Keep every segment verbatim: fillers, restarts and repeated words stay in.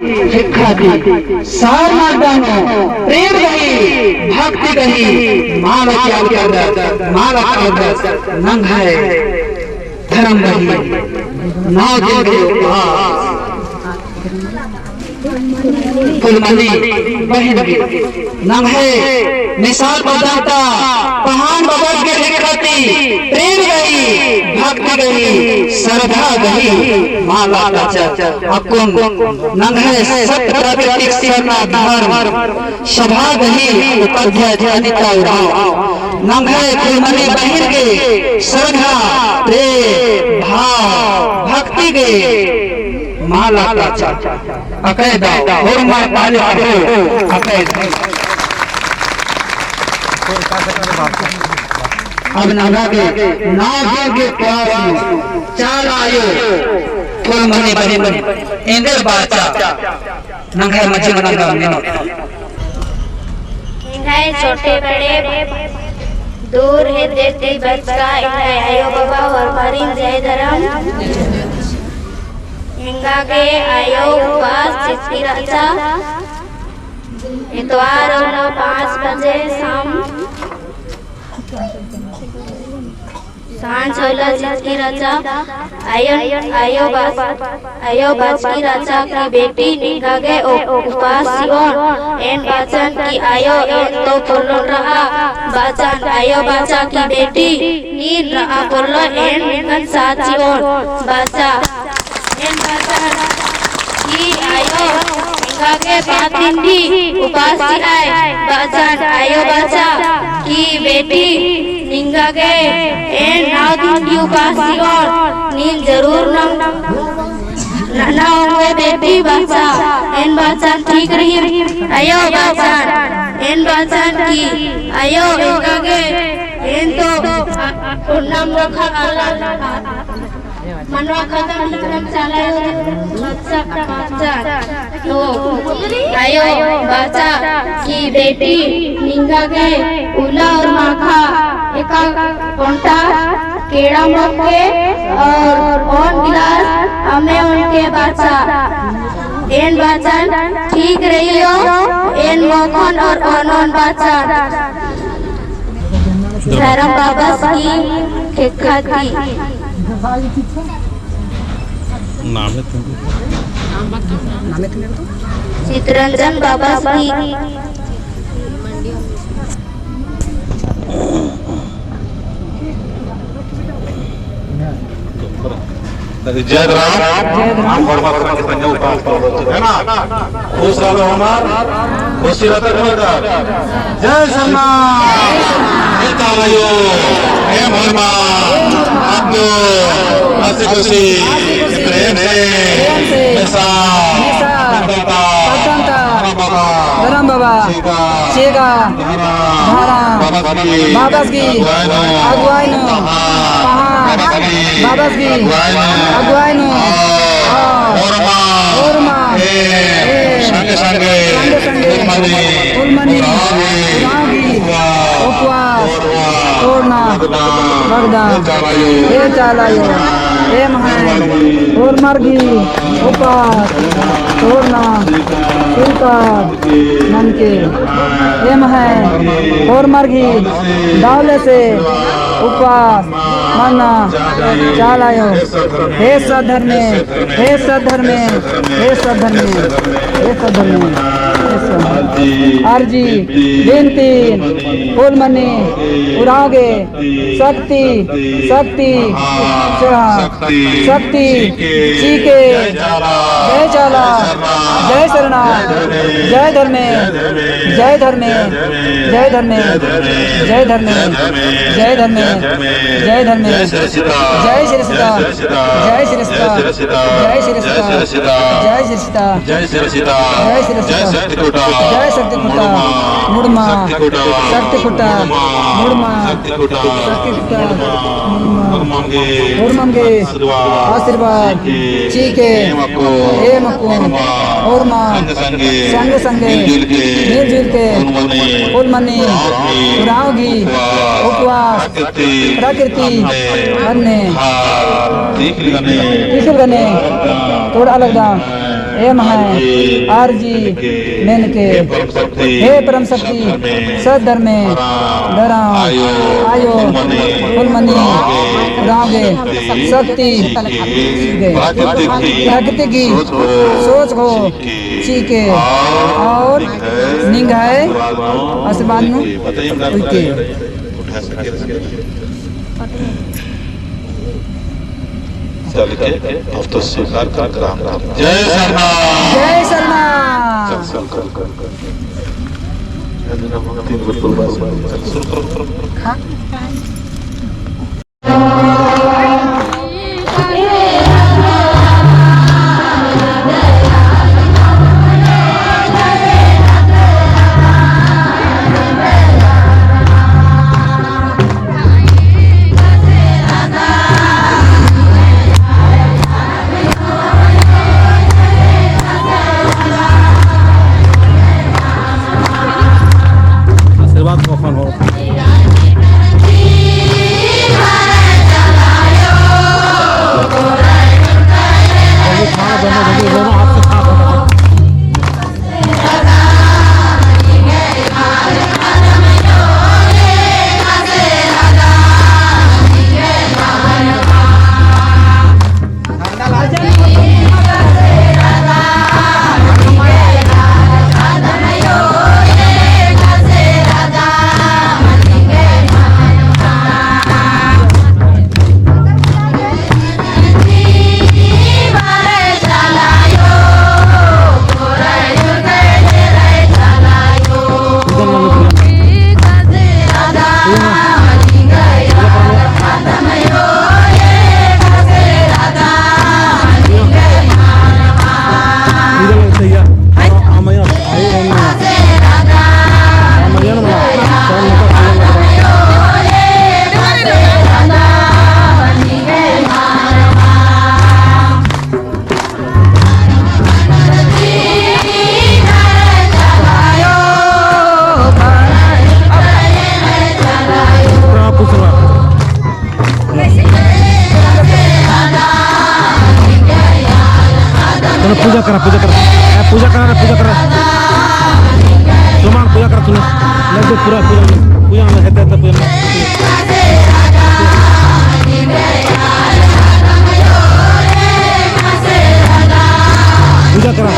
हिक्खा ती सरना अड्डा नू प्रेम गही, भक्ति गही, माला चालदस, माला चालदस, नंग्है धर्म गही नौ दिन गही उपवास। फुलमनी बहिन गे नंग्है मिसाल बअदन ता पहान बबस गे हिक्खा ती प्रेम गही, भक्ति गही, श्रद्धा गही माला काचा। अक्कुन नंग्है सत प्राकृतिक सरना धर्म सभा गही उपाध्यक्ष अनिता उराँव नंग्है फुलमनी बहिन गे श्रद्धा, प्रेम, भाव, भक्ति गे माला काचा। अकय दव, होरमर पाले आहो, अकय दव। अब नंगा गे नौ दिन गे उपवास नू चाला आयो, फुलमनी बहिन एन्देर बाचा, नंग्है मझी नंगा मेनो। एंग्है छोटे बड़े दूर हेद्दे ती बचका एंग्है आयो बाबा होरमारिन जय धरम। एंगा गे आयो उपास चिचकी रहचा। एतवार नू पाँच बजे शाम सांझ होले चिचकी रहचा। आयो, आयो बाच-, आयो बाचकी रहचा कि बेटी निंगा गे उ-, उपास चिओन। एन बाचन कि आयो एन तो पोल्लोन रआ। बाचन आयो बाचा कि बेटी नीन रआ पोल्लो एन निंगन साथ चिओन। बाचा एन बाचन कि आयो, एंगा गे पाँच दिन ती उपास चिआय। बाचन आयो बाचा कि बेटी निंगा गे एन नौ दिन ती उपास चिओन, नीन जरूर नम-, नना ओंगोय बेटी बाचा। एन बाचन ठीक रई आयो बाचन। एन बाचन कि आयो एंगा गे एन तो आ-, आ-, नम रखा काला मनवा खतम इकरम चाला आयो बाचा, बाचा। तो आयो बाचा कि बेटी निंगा गे उल्ला और माखा एका ओन्टा केड़ा मोख़के और ओन गिलास अम्म ओनके बाचा। एन बाचन ठीक रई आयो, एन मोख़ोन और ओनोन बाचा। धरम बाबस गही ख़ेक्खा ती। चितरंजन बाबस गही। जय राम। हम बड़मा करम के संगे उपास करो, है ना? खुश रहो हमार, खुशी रहता है। जय सरना। ए तालायो, ए महिमा, आपको हंसी खुशी, प्रेम से, हमेशा, धरम बाबा, धरम बाबा, चेगा, धरम, बाबस गही, अगुवाई नू, पहान, बाबस गही, अगुवाई नू, होरमा, संगे संगे, फुलमनी, उराँव गही, उपवास, तोड़ना, बगदा, हे चाला आयो, हे महैं, होरमर गही, उपवास, तोड़ना, स्वीकार, ननके, एम्है होरमर गही दव ले से उपवास मन्ना चाला आयो। हे सत धर्मे, हे सत धर्मे, हे सत धर्मे, हे सत धर्मे, हे सत धर्मे। अर्जी, बिनती, फुलमनी, उराँव गे, शक्ति, शक्ति, शक्ति, चिके, जय चाला, जय सरना, जय धर्मे, जय धर्मे, जय श्री सीता, जय श्री सीता, जय श्री सीता, जय श्री सीता। जय श्री सीता। जय श्री सीता। जय शक्ति खुटा। जय शक्ति खुटा। मुड़मा। मुड़मा। शक्ति खुटा। मुड़मा। मुड़मा। शक्ति खुटा। मुड़मा। मुड़मा। मुड़मा गे। आशीर्वाद। आशीर्वाद। चीके। चीके। एम अक्कु। एम अक्कु। मुड़मा। मुड़मा। संग संगे। संग संगे। मिलजुल के। मिलजुल के। फुलमनी। फुलमनी। उराँव गही। उराँव गही। उपवास। उपवास। प्रकृति। प्रकृति। अन्ने। अन्ने। हाँ। तीखिल गने। तीखिल गने। तोड़ा लगदा। एम्है अर्जी मेनके, हे परम शक्ति, सत धर्मे, धरम, आयो, फुलमनी, उराँव गे, शक्ति, प्राकृतिक सोच को, चिके, और निंग्है आशीर्वाद नू उइके। चल के अब तो स्वीकार कर ग्रहण कर। जय सरना। जय सरना। चल, चल, चल, चल, चल। तीन गो तुलबा से चल, सुर, सुर, सुर, सुर। हाँ। आशीर्वाद कखन हो। पूजा करा, पूजा करा। ए, पूजा करा रे, पूजा करा। सुमन पूजा करा तूने। लग दे पूरा पूजा, पूजा में हेते, हेते पूजा में। पूजा करा।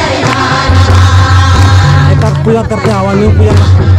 एक बार पूजा करके आवा, न्यू पूजा।